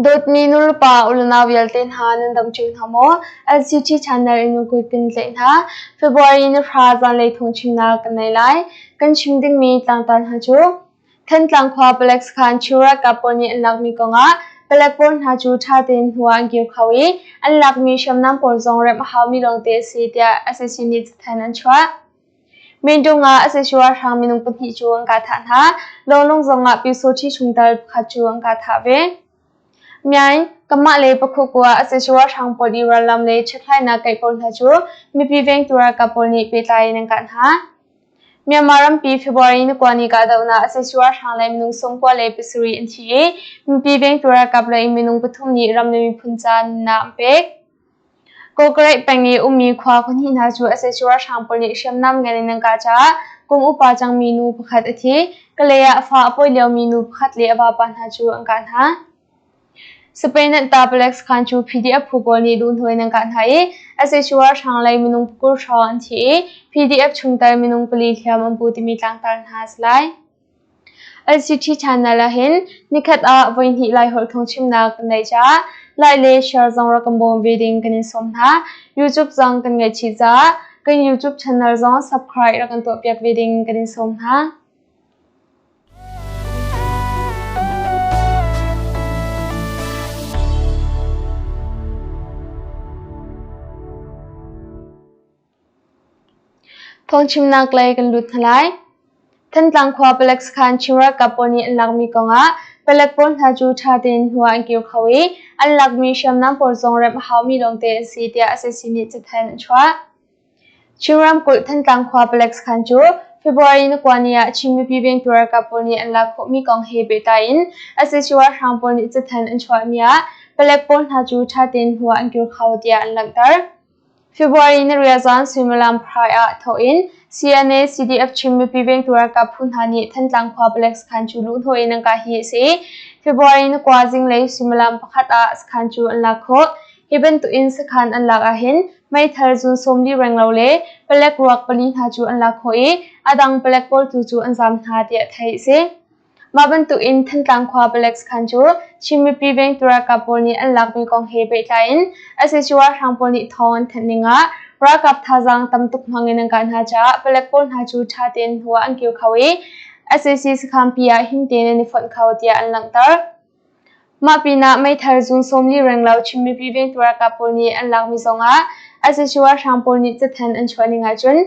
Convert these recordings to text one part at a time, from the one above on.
Dawtmi nulepa ulenau vialte hna nan dam cio hna maw? LCT channel in nan kut kan tlaih hna. February ni hra zanlei thawngchimnak kan nei lai. Kan chim dingmi tlangtar hna cu Thantlang khua palek sakhan Chin ralkap pawl nih an lakmi kongah palek pawl hna cu ṭha tein hnu ah an kir kho i an lakmi hriamnam pawl zong remh a haumi lawngte a si tiah sac nih cathanh an chuah. Mindung ah sac ralhrang minung pahnih cu an kah thah hna. Lawnglung zongah Pyusawṭhi chungtel pakhat cu an kah thah ve. Myaing, kanmah le Pakhuku ah sac ralhrang pawl i rallam le chekhlainak kaih pawl hna cu mipi vengtu ralkap pawl nih pehtlai in an kah hna. Myanmar rampi February ni kua ni kahdohnak sac ralhrang le minung 97 an thi i mipi vengtu ralkap lei minung pathum nih ram le miphun ca nunnak an pek. Kawkaraih peng i ummi khua khuahnih hna cu sac ralhrang pawl nih hriamnam ngan in an kah caah kum upa cangmi nu pakhat a thi. Kalay ah fa a pawi liomi nu pakhat le a vapa hna cu an kah hna. Spain an ta palek sakhan cu PDF phu pawl nih duhnuai in an kah hna i sac ralhrang lei minung 20 hrawng an thi i PDF chungtel minung pali hliam an pu timi tlangtar hna a si lai. LCT channel ah hin nikhat ah voihnih Laiholh phungchimnak kan neih caah like le share zong rak kan bawm ve ding kan in sawm hna. YouTube zong kan ngaihchih caah kan YouTube channel zong subscribe rak kan tuahpiak ve ding kan in sawm hna. Phungchimnak lei kan lut hna lai. Thantlang khua palek sakhan Chin ralkap pawl nih an lakmi kongah palek pawl hna cu ṭha tein hnu ah an kir kho i an lakmi hriamnam pawl zong remh a haumi lawngte an si tiah sac nih cathanh an chuah. Chin ramkulh Thantlang khua palek sakhan cu February ni kua ni ah Chin mipi vengtu ralkap pawl nih an lak khawhmi kong he pehtlai in sac ralhrang pawl nih cathanh an chuahmi ah palek pawl hna cu ṭha tein hnu ah an kir kho tiah an langhter. February ni riah zan suimilam pahra ah thawh in CNA CDF Chin mipi vengtu ralkap phu hna nih Thantlang khua palek sakhan cu luhhnawh in an kah hi a si. February ni kua zinglei suimilam pakhat ah sakhan cu an lak khawh. Hi bantukin sakhan an lak ahhin meithal zun 40 renglo le palek ruak pali hna cu an lak khawh i a dang palek pawl tu cu an zaam hna tiah theih a si. Mah bantukin Thantlang khua palek sakhan cu Chin mipi vengtu ralkap pawl nih an lakmi kong he pehtlai in sac ralhrang pawl nih thawng an thanh ning ah ralkap thazaang tam tuk hmang in an kah hna caah palek pawl hna cu ṭha tein hnu ah an kir kho i sac sakhan pi ah him tein an i fonh kho tiah an langhter. Mah pinah meithal zung 40 renglo Chin mipi vengtu ralkap pawl nih an lakmi zongah sac ralhrang pawl nih cathanh an chuah ning ahcun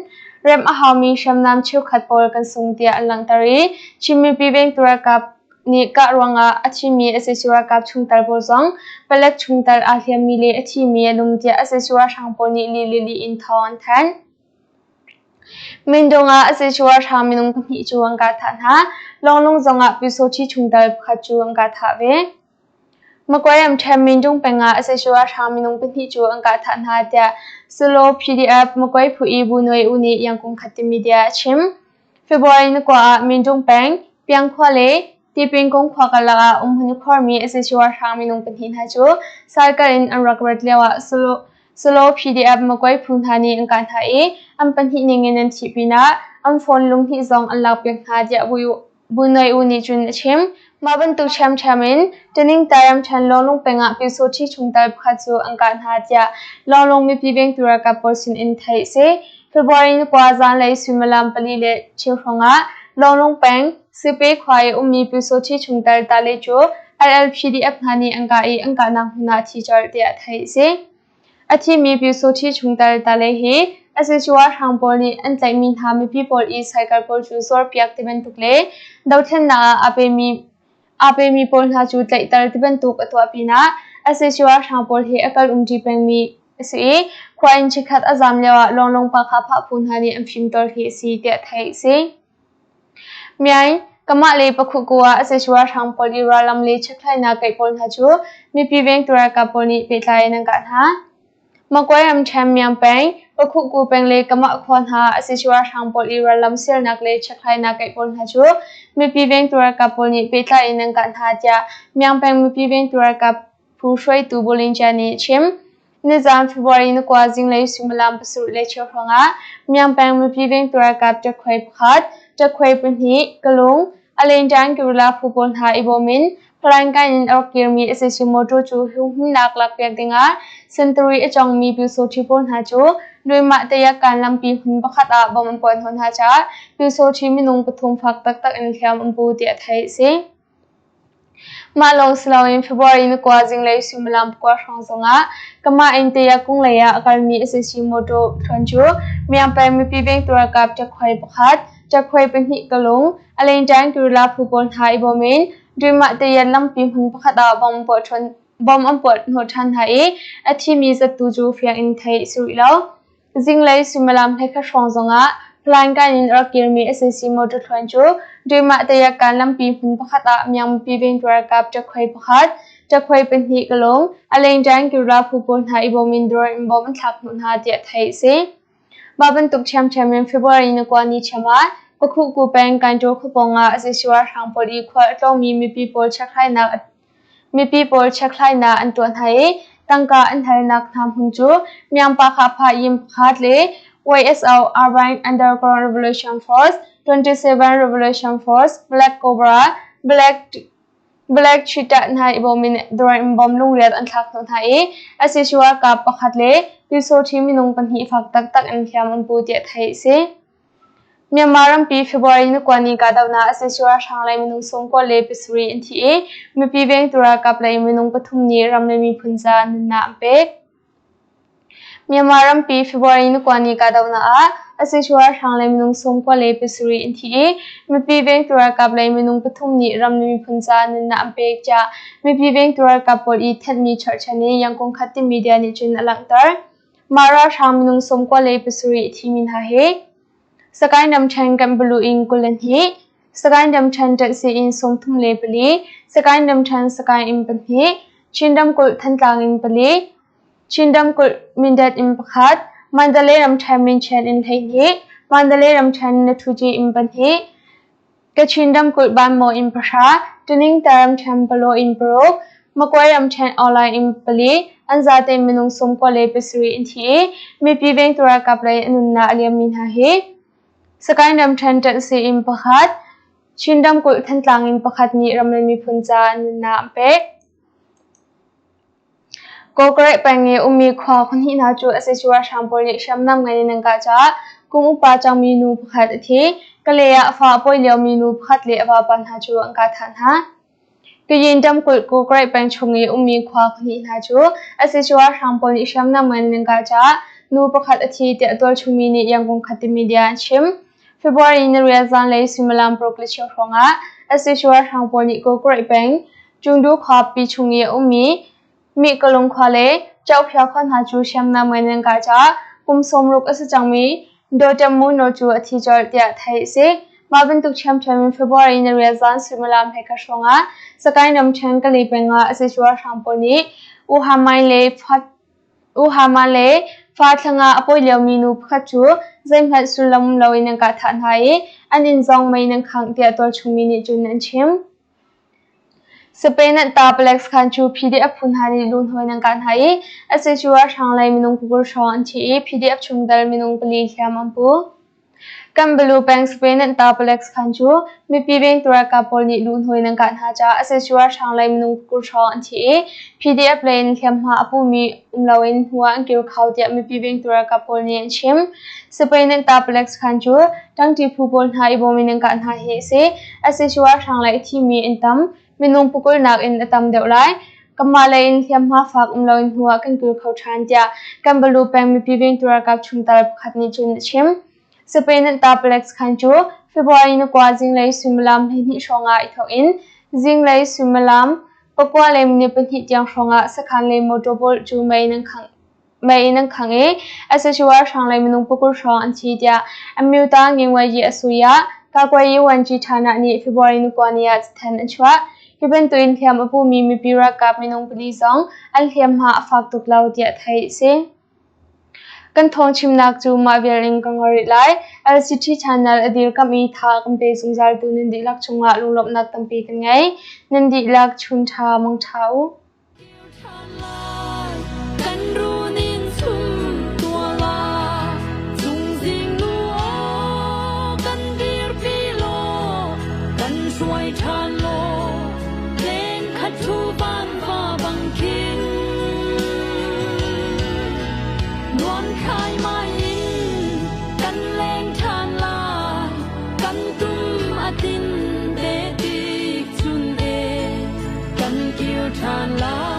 remh a haumi hriamnam cheukhat pawl kan sung tiah an langhter i Chin mipi vengtu ralkap nih kah ruangah a thimi sac ralkap chungtel pawl zong palek chungtel aa hliammi le a thimi an um tiah sac ralhrang pawl nih lih le lih in thawng an thanh. Mindung ah sac ralhrang minung pahnih cu an kah thah hna. Lawnglung zongah Pyusawṭhi chungtel pakhat cu an kah thah ve. Magway ramṭhen Mindung peng ah sac ralhrang minung pahnih cu an kah thah hna tiah Solo PDF Magway phu i Bu Nuai U nih Yangkung Khat media a chim. February ni kua ah Mindung peng, Piangkhua le Tipin kung khua karlak ah umhmun khuarmi sac ralhrang minung pahnih hna cu cycle in an rak rat lioah Solo Solo PDF Magway phu hna nih an kah hna i an pahnih ningin an thih pinah an phone lunghnih zong an lakpiak hna tiah Bu Noi U nih cun a chim. Mah bantuk ṭhiamṭhiam in Taningta ramṭhen Lawnglung peng ah Pyusawṭhi chungtel pakhat cu an kah hna tiah Lawnglung mipi vengtu ralkap pawl sinin theih a si. February ni kua zanlei suimilam pali le cheu hrawngah Lawnglung peng Sipe khua i ummi Pyusawṭhi chungtel Tale cu LLPDF hna nih an kah i an kahnak hmun ah a thi colh tiah theih a si. A thimi Pyusawṭhi chungtel Tale hi sac ralhrang pawl nih an tlaihmi hna mipi pawl i cycle pawl cu zuarpiak ti bantuk le dothlennak ah aa pemi pawl hna cu tlaihter ti bantuk a tuah pinah sac ralhrang pawl he a kal umṭi pengmi a si i khua in chikkhat a zaam lioah lawnglawng pa kha phah phu hna nih an fimtawl hi a si tiah theih a si. Myaing, kamah le Pakhuku ah sac ralhrang pawl i rallam le chekhlainak kaih pawl hna cu mipi vengtu ralkap pawl nih pehtlai in an kah hna. Magway ramṭhen Myaung peng, Pakhuku peng le Kamah khua hna sac ralhrang pawl i rallam sialnak le chekhlainak kaih pawl hna cu mipi vengtu ralkap pawl nih pehtlai in an kah hna tiah Myaung peng mipi vengtu ralkap phu hruaitu Bollinger nih a chim. Nizaan February ni kua zinglei suimilam pasarih le cheu hrawngah Myaung peng mipi vengtu ralkap ṭakkhuai pakhat, ṭakkhuai pahnih, Kalung, Alengṭan Guerrilla phu pawl hna i bawm in Palangkai in a rak kirmi sac motor cu humhimnak lakpiak dingah sentari a cawngmi Pyusawhti pawl hna cu Luimah Tayakan lampi hmun pakhat ah bom an puah hnawh hna caah Pyusawhti minung pathum fak taktak in hliam an pu tiah theih a si. Mah lawng si loin February ni 9 zinglei suimilam 9 hrawng zongah Kamah in Tayakung lei ah a kalmi sac motor thluan cu Myanmar mipi vengtu ralkap ṭekhuai pakhat, ṭekhuai pahnih kalung, a lengṭan guerrilla phu pawl hna i bawm in Duimah Tayan lampi hmun pakhat ah bom an puah hnawh ṭhan hna i a thimi zattu cu fiang in theih a si rih lo. Zinglei suimilam 11 hrawng zongah Palaingkan in a rak kirmi sac motor thluan cu Duimah Tayakan lampi hmun pakhat ah Myanmar mipi vengtu ralkap ṭekhuai pakhat, ṭekhuai pahnih kalung, a lengṭan guerrilla phu pawl hna i bawm in drone in bom an thlak hnawh hna tiah theih a si. Mah bantuk ṭhiamṭhiam in February ni 9 ni ṭhiam ah Pakhuhku peng Kainṭaw khuapawng ah sac ralhrang pawl i khual a tlawngmi mipi pawl checkhlainak an tuah hna i tangka an halnak hna hmun cu Myanmar Khahpha Yim pakhat le YSO Urban Underground Revolution Force, 27 Revolution Force, Black Cobra, Black Cheetah hna i bawm in drone in bom lungriat an thlak hnawh hna i sac ralkap pakhat le Pyusawhti minung pahnih fak taktak in hliam an pu tiah theih a si. Myanmar rampi February ni 9 ni kahdohnak sac ralhrang lei minung 97 an thi i mipi vengtu ralkap lei minung pathum nih ram le miphun ca nunnak an pek. Myanmar rampi February ni 9 ni kahdohnak ah sac ralhrang lei minung 97 an thi i mipi vengtu ralkap lei minung pathum nih ram le miphun ca nunnak an pek tiah mipi vengtu ralkap pawl i thenhmi cherhchan i Yangon Khat media nih cun a langhter. Mah ralhrang minung 97 a thimi hna hi Sagaing ramṭhen Kanpalu in 22, Sagaing ramṭhen Ṭaihsih in 34, Sagaing ramṭhen Sagaing in pahnih, Chin ramkulh Thantlang in pali, Chin ramkulh Mindat in pakhat, Mandalay ramṭhen Minchian in 12, Mandalay ramṭhen Nathuji in pahnih, Kachin ramkulh Banmaw in pahra, Tuningta ramṭhen Palaw in paruk, Magway ramṭhen Aulai in pali, an zate minung 97 an thi i mipi vengtu ralkap lei a nunnak a liammi hna hi Sagaing ramṭhen Ṭanhsi in pakhat, Chin ramkulh Thantlang in pakhat nih ram le miphun ca an nunnak an pek. Kawlkareh peng i ummi khua khuahnih hna cu sac ralhrang pawl nih hriamnam ngei in an kah caah kum upa cangmi nu pakhat a thi. Kalay ah fa a pawi liomi nu pakhat le a vapa hna cu an kah thah hna. Kayin ramkulh Kawlkareh peng chung i ummi khua khuahnih hna cu sac ralhrang pawl nih hriamnam ngei in an kah caah nu pakhat a thi tiah tualchungmi nih Yangon Khatte media an chim. February ni riat zanlei suimilam paruk le cheu hrawngah sac ralhrang pawl nih Kawlkareh peng Cungdu khuapi chung i a ummi Mihkalung khua le Caukphia khua hna cu hriamnam ngai nan kah caah kum 60 a si cangmi Dawṭem Mu Naw cu a thi colh tiah theih a si. Mah bantuk ṭhiamṭhiam in February ni riat zan suimilam 11 hrawngah Sagaing ramṭhen Kali peng ah sac ralhrang pawl nih U Ha Mai le U Ha Ma le fa thla a pawi liomi nu pakhat cu zeihmanh sullam um loin an kah thah hna i an inn zong mei nan khangh tiah tualchungmi nih cun an chim. Spain an ta palek sakhan cu PDF phu hna nih lunhoi an kah hna i sac ralhrang lei minung 20 hrawng an thi i PDF chungtel minung pali hliam an pu. Kanbalu peng Spain an ta palek sakhan cu mipi vengtu ralkap pawl nih lunhoi an kah hna caah sac ralhrang lei minung 20 hrawng an thi i PDF lei in hliamhma a pumi um loin hnu ah an kir kho tiah mipi vengtu ralkap pawl nih an chim. Spain an ta palek sakhan cu ṭangṭi phu pawl hna i bawm in an kah hna hi a si. Sac ralhrang le a thimi an tam. Minung pukul nakin a tam deuh lai. Kanmah lei in hliamhma fak um loin hnu ah kan kir kho ṭhan tiah Kanbalu peng mipi vengtu ralkap chungtel pakhat nih cun a chim. Spain an ta palek sakhan cu February ni 9 zinglei suimilam 12 hrawng ah i thawk in zinglei suimilam 9 le minute pahnih tiang hrawng ah sakhan le motor pawl cu mei in an khangh. Mei in an khangh i sac ralhrang lei minung 20 hrawng an thi tiah Amyota Ngingwayi Asuya Kakwayi Wanci Thana nih February ni 9 ni ah cathanh an chuah. Hi bantukin hliam a pumi mipi ralkap minung pali zong an hliamhma a fak tuk lo tiah theih a si. Kan thawng chimnak cu mah vial in ka ngol rih lai. LCT channel a dirkamh i tha kan pe zungzaltu nan dihlak cungah lunglawmhnak tampi kan ngei. Nan dihlak chun ṭha mang ṭha u. Kan runin chum tuala cungzing nu aw kan dirpi law kan hruai ṭhan law leng. Hlathu vanva bang khin nuam thlaimai in kan leng ṭhan lai. Kan tum a tlin te tik chun e kan kir ṭhan lai.